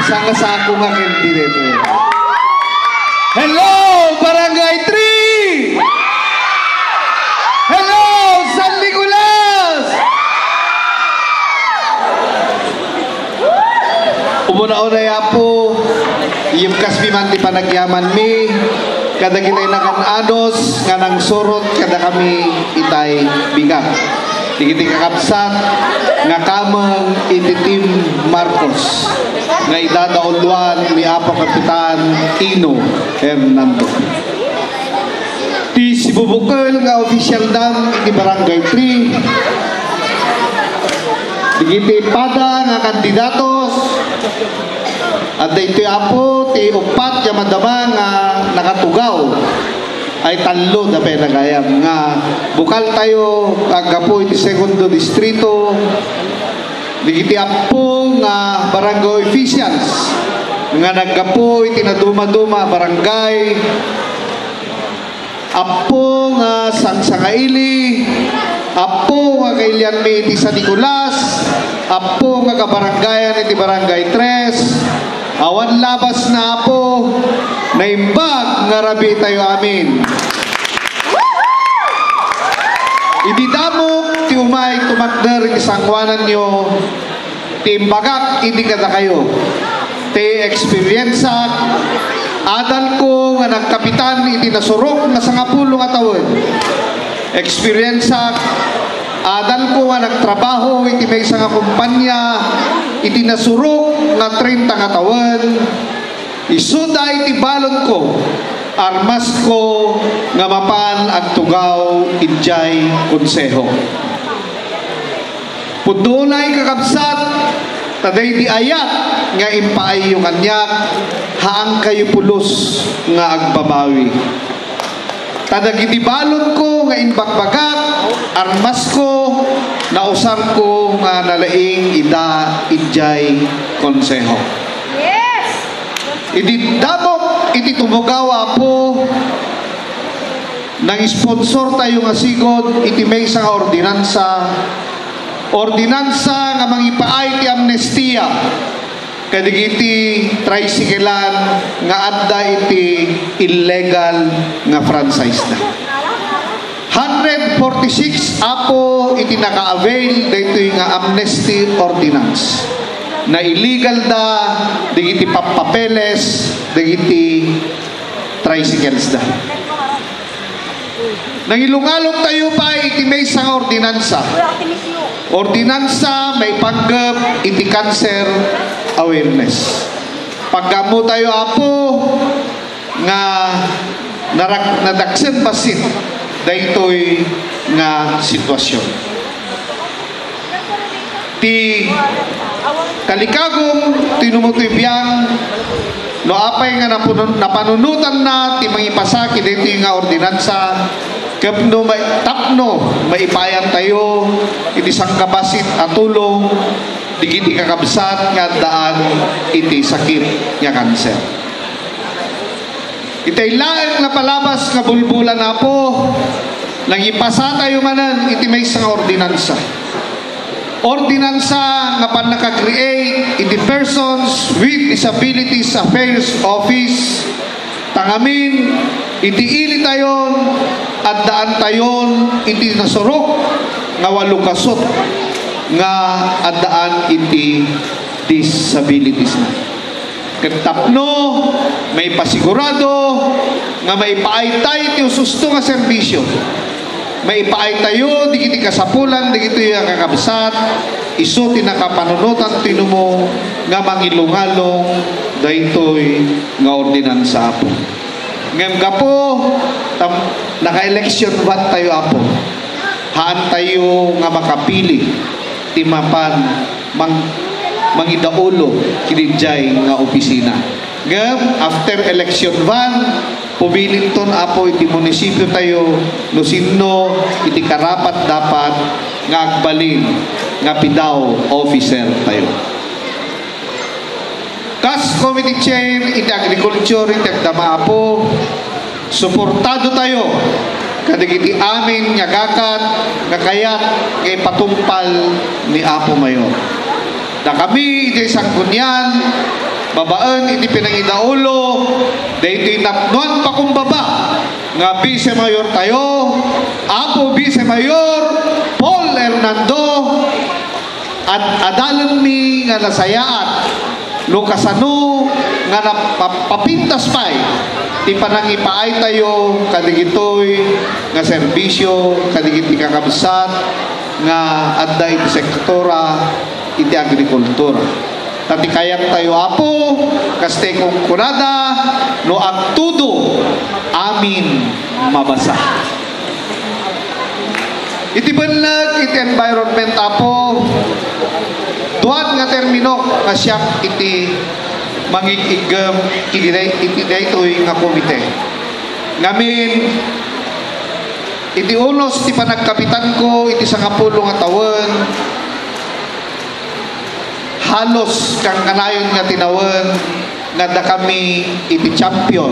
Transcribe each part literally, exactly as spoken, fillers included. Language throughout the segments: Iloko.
Sangkasako nga candy daytoy. Hello, Barangay three! Hello, San Nicolas! Umuna-unay, Apo, iyemkasmi man ti panagyamanmi kadagitay nakan-anos nga nangsurot kadakami itay bigat. Dagiti kakabsat nga kameng iti Team Marcos nga idadauluan ni Apo Kapitan Ino Hernando. Ti sibubukel nga officialdam iti Barangay three, dagiti pada nga kandidatos, adda iti Apo ti uppat nga madama nga nakatugaw. Ay tallo da pay nagayam nga bukal tayo aggapu iti segundo distrito, dagiti appo nga barangay officials nga naggapu iti nadumaduma a barangay, appo nga sangsangaili, appo nga kailianmi iti San Nicolas, appo nga kabarangayan iti Barangay tres, awan labasna, Apo, naimbag nga rabii tayo amin. Idi damok ti umay tumakder iti sangoananyo, ti imbagak idi kadakayo, ti experienceak, adalko nga nagkapitan iti nasurok nga sangapulo nga tawen. Experienceak, adalko nga nagtrabaho iti maysa nga kompania iti nasurok nga treinta nga tawen. Isuda iti balonko, armasko nga mapan agtugaw idiay konseho. Pudno unay, kakabsat, ta daydi ayat nga impaayyo kaniak, haankayo pulos nga agbabawi. Ta dagiti balonko nga imbagbagak, armasko, nausarko nga nalaing ida idiay konseho. Yes! Idi damok iti tumugaw, Apo, nang-sponsor tayo nga sigud iti maysa nga ordinansa, ordinansa nga mangipaay ti amnestia kadagiti tricyclean nga adda iti illegal nga franchise da. Hundred forty-six, Apo, iti naka-avail daytoy nga amnesty ordinance. Na-illegal da dagiti pappapeles dagiti tricycles da. Nangilungalog tayo pay iti maysa nga ordinansa. Ordinansa maipanggep iti cancer awareness. Paggamu tayo, Apo, nga narak-, nadaksen bassit daytoy nga sitwasyon. Ti kalikagum, ti numutoy biang, no apay nga napunun-, napanunotanna ti mangipasa kadaytoy nga ordinansa, ket no mai-, tapno maipayan tayo iti sangkabassit a tulong dagiti kakabsat nga addaan iti sakit nga kanser. Itay laeng napalabas nga bulbulan, Apo, nangipasa tayo manen iti maysa nga ordinansa. Ordinansa nga pannaka-create iti Persons with Disabilities Affairs Office, ta ngamin iti ili tayon, addaan tayon iti nasurok nga walo kasut nga addaan iti disabilities na. Ket tapno maipasigurado nga maipaay tayo ti ususto nga serbisio, maipaay tayo dagiti kasapulan dagitoy a kakabsat, isu ti nakapanunotan ti numo nga mangilungalong daytoy nga ordinansa, Apo. Ngem gapu ta naka-election bond tayo, Apo, haan tayo nga makapili ti mapan mang-, mangidaulo kadiay nga opisina. Ngem after election bond, pumiliton, Apo, iti munisipyo tayo no sinno iti karapat-dapat nga agbalin nga PDAO officer tayo. Kas Committee Chair iti Agriculture iti agdama, Apo, suportado tayo kadagiti amin nga gakat nga kayat nga ipatungpal ni Apo Mayor. Dakami iti sanggunian, Babaen iti pinangidaulo, daytoy napnoan pakumbaba nga Vice Mayor tayo, Apo Vice Mayor Paul Hernando, at adalenmi nga nasayaat no kasano nga napapintas pay ti panangipaay tayo kadigitoy nga serbisyo kadigiti kakabsat nga adda iti sektora iti agrikultura. Ta ti kayat tayo, Apo, kas ti kunkunada, no agtudo, amin mabasa. Iti benneg iti environment, Apo, duan nga termino nga siak iti mangig-iggem iti day-, iti daytoy nga komite. Ngamin, iti unos ti panagkapitanko iti sangapulo nga tawen, halos kankanayon nga tinawen nga addakami iti champion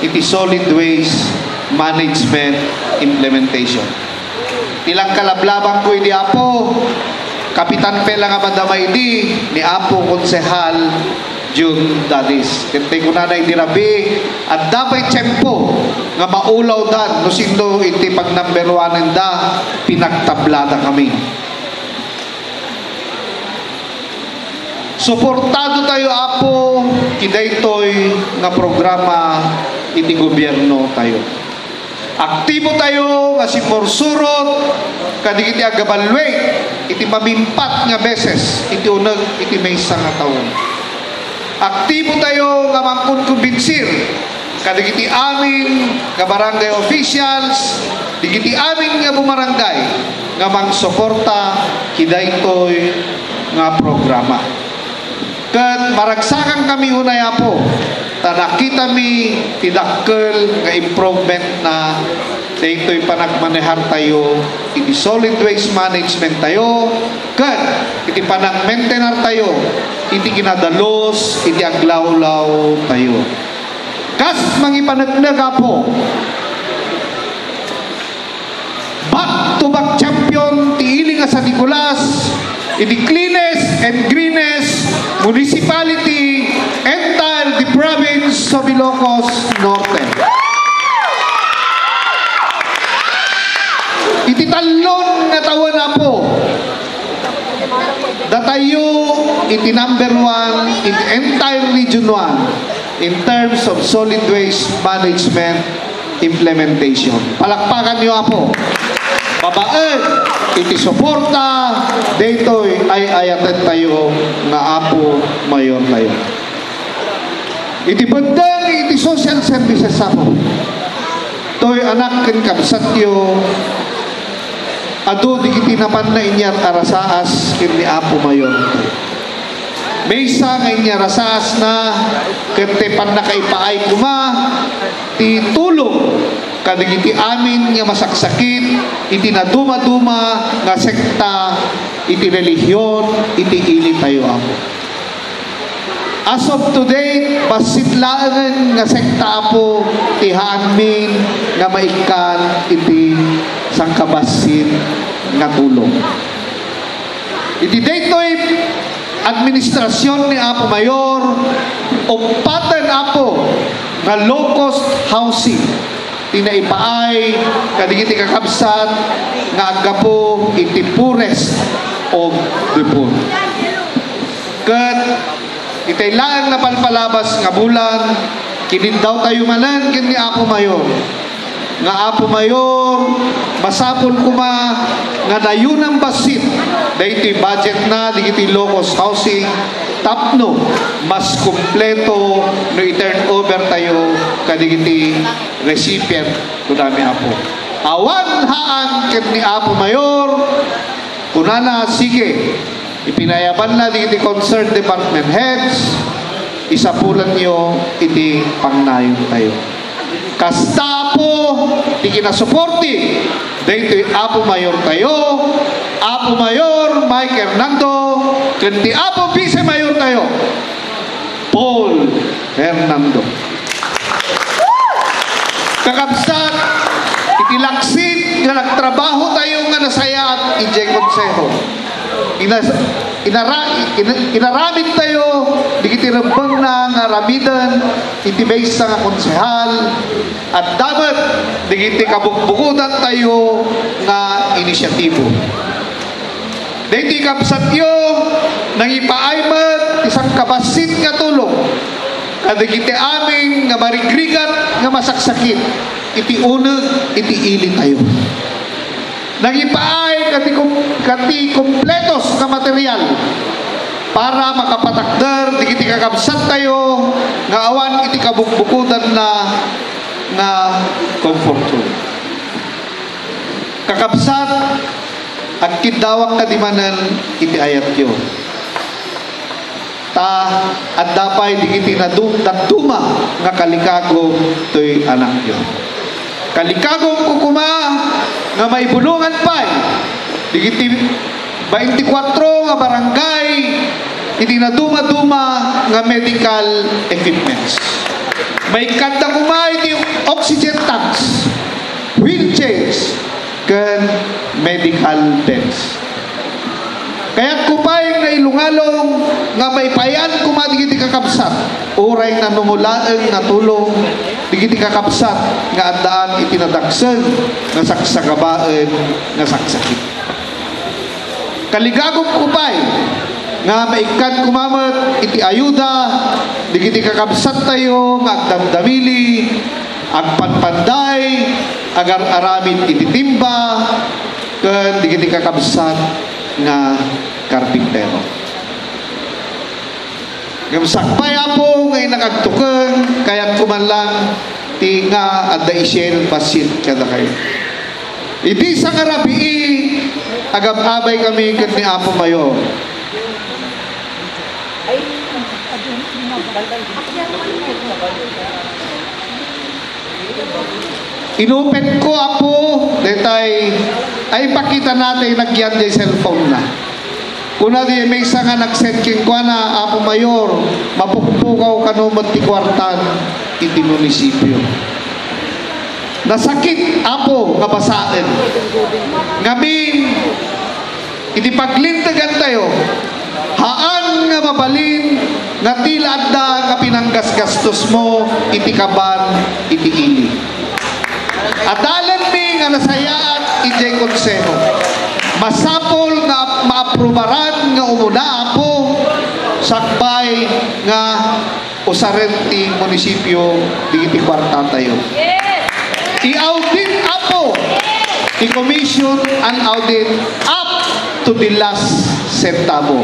iti solid waste management implementation. Ti langkalablabangko idi, Apo, kapitan pay la nga madama idi ni Apo Konsehal Jun Dadis. Ket ti kunana idi rabii, adda pay tiempo nga maulawdan no sino iti pagnumber one-enda, pinagtabladakami. Suportado tayo, Apo, iti daytoy nga programa iti gobierno tayo. Aktibo tayo nga simmursurot kadigiti ag-evaluate iti mamimpat nga beses iti uneg iti maysa nga tawen. Aktibo tayo nga mangkonkombinsir kadigiti amin nga barangay officials, digiti amin nga bumarangay nga mangsuporta iti daytoy nga programa. Ket maragsakankami unay, Apo, ta nakitami ti dakkel nga improvement na daytoy panagmanehar tayo iti solid waste management tayo ket iti panagmaintenar tayo iti kinadalus iti aglawlaw tayo. Kas mangipaneknek, Apo, back to back champion ti ili nga San Nicolas iti cleanest and greenest municipality entire the province of Ilocos Norte. Iti talon nga tawen, Apo, datayo iti number one in entire Region one in terms of solid waste management implementation. Palakpakan niyo, Apo. Babaen iti suporta daytoy ay-ayaten tayo nga Apo Mayor tayo. Iti beddeng iti social services, Apo. Toy anak ken kabsatyo, adu digiti napanna inyat a rasaas ken ni Apo Mayor. Maysa nga inyarasaasna ket ti pannakaipaay koma ti tulong kadagiti amin nga masaksakit iti nadumaduma nga sekta iti relihion iti ili tayo, Apo. As of today, bassit laengen nga sekta, Apo, ti haanmin nga maikkan iti sangkabassit nga tulong. Iti daytoy administrasyon ni Apo Mayor, uppaten, Apo, nga low-cost housing ti naipaay kadagiti kakabsat nga aggapu iti poorest of the poor. Ket itay laeng napalpalabas nga bulan, kiniddaw tayo manen ken ni Apo Mayor nga, Apo Mayor, masapul koma nga nayunam bassit daytoy budget na digiti low-cost housing tapno mas kumpleto no i-turn over tayo kadigiti recipient, kunami, Apo. Awan haan ket ni Apo Mayor, kunana, sige, ipinayabanna digiti concerned department heads, isapulanyo iti pangnayon tayo. Kasta, Apo, ti kinasuporti daytoy Apo Mayor tayo, Apo Mayor Mike Hernando, ken ti Apo Vice Mayor tayo, Paul Hernando. Kakabsat, iti laksid nga nagtrabaho tayo nga nasayaat idiay konseho. Inas-, inara-, ina-, inaramidtayo dagiti rebbengna nga aramiden iti maysa nga konsehal. Adda met dagiti kabukbukodantayo nga inisyatibo. Daytoy kabsatyo, nangipaay met ti sangkabassit nga tulong kadagiti amin nga marigrigat nga masaksakit iti uneg iti ilitayo. Nangipaay kati kom-, kati kompletos nga material para makapatakder dagiti kakabsattayo nga awan iti kabukbukodanna nga comfort room. Kakabsat, agkiddawak kadi manen iti ayatyo. Ta adda pay dagiti nadu-, dadduma nga kalikagum toy anakyo. Kalikagumko koma nga maibulongan pay dagiti baintikwatro nga barangay iti nadumaduma nga medical equipments. Maikkanda koma iti oxygen tanks, wheelchairs, ken medical beds. Kayatko pay nga ilungalong nga maipayan koma dagiti kakabsat, uray nanungo laeng nga tulong dagiti kakabsat nga addaan iti nadaksen nga sagsagabaen nga saksakit. Kaligagumko pay nga maikkan koma met iti ayuda dagiti kakabsattayo nga agdamdamili, agpanpanday, agar-aramid iti timba, ken dagiti kakabsat nga karpintero. Ngem sakbay, Apo, nga innak agtukem, kayatko man lang ti nga adda isyen bassit kadakayo. Iti sangarabii, agab-abay kami ken ni Apo Mayor. Inupetko, Apo, detay, ay pakita natin nagyan di cellphone na. Kuna di maysa nga nag-send kenkuana, "Apo Mayor, mapukpukaw kano met ti kuartan iti munisipio." Nasakit, Apo, nga basaen. Ngamin, iti paglintegantayo, haan nga mabalin nga ti la adda nga pinanggasgastosmo iti kaban iti ili. Adalanmi nga nasayaat idiay konseho. Masapul nga ap-, maaprubaran nga umuna, Apo, sakbay nga usaren ti munisipio dagiti kuartatayo. I-audit, Apo, ti commission and audit up to the last centavo.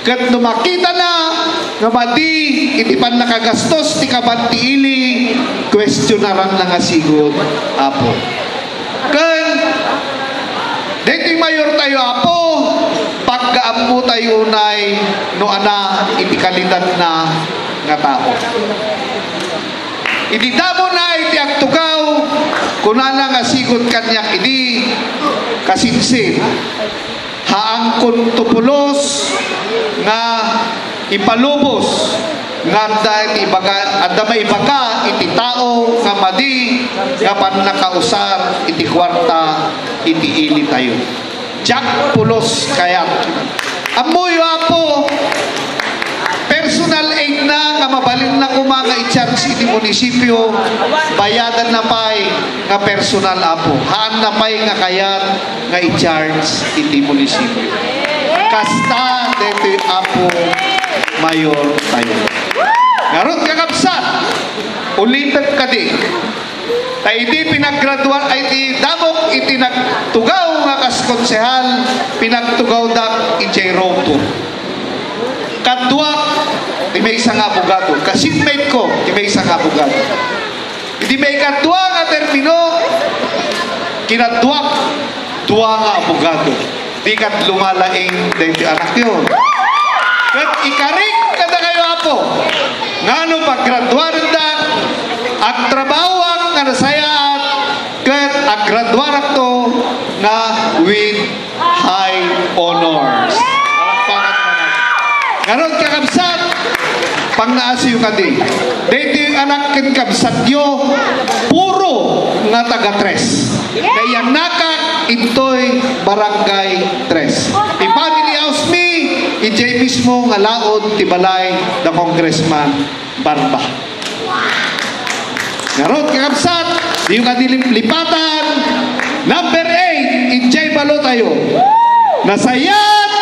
Ket no makitana nga madi iti pannakagastos ti kaban ti ili, kuestionaranna nga sigud, Apo. Ken daytoy mayortayo, Apo, paggaammotayo unay no ania iti kalidatna nga tao. Idi damona iti agtugaw, kunana nga sigud kaniak idi, "Kasinsin, haankon to pulos nga ipalubos nga adda iti ibaga, adda maibaga iti tao nga madi nga pannakausar iti kuarta iti ilitayo." Diak pulos kayat. Ammoyo, Apo, personal aid na nga mabalinna koma nga i-charge iti munisipio, bayadanna pay nga personal, Apo. Haanna pay nga kayat nga i-charge iti munisipio. Kasta daytoy, Apo Mayor tayo. Ngarud, kakabsat, ulitek kadi. Ta idi pinaggraduar, ay, idi damok iti nagtugaw nga kas konsehal, pinagtugawdak idiay Rome. Kaduak ti maysa nga abogado, ka-seatmate ko ti maysa nga abogado. Idi maikadua nga termino, kinaduak dua nga abogado. Dika lumalaing daytoy anakyo. Ket ikarik kadakayo, Apo, nga no paggraduarenda, agtrabahoak nga nasayaat, ket aggraduarakto nga with high honors. Palakpakan naman. Ngarud, kakabsat, pangnaasiyo kadi. Daytoy anak ken kabsatyo, puro nga taga Tres. Kayannakak intoy Barangay Tres. Ti family house mismo nga laod ti balay da Congressman Barba. Ngarud, kakabsat, diyo nga dilip-, lipatan. Number eight, idiay balo tayo. Nasayaat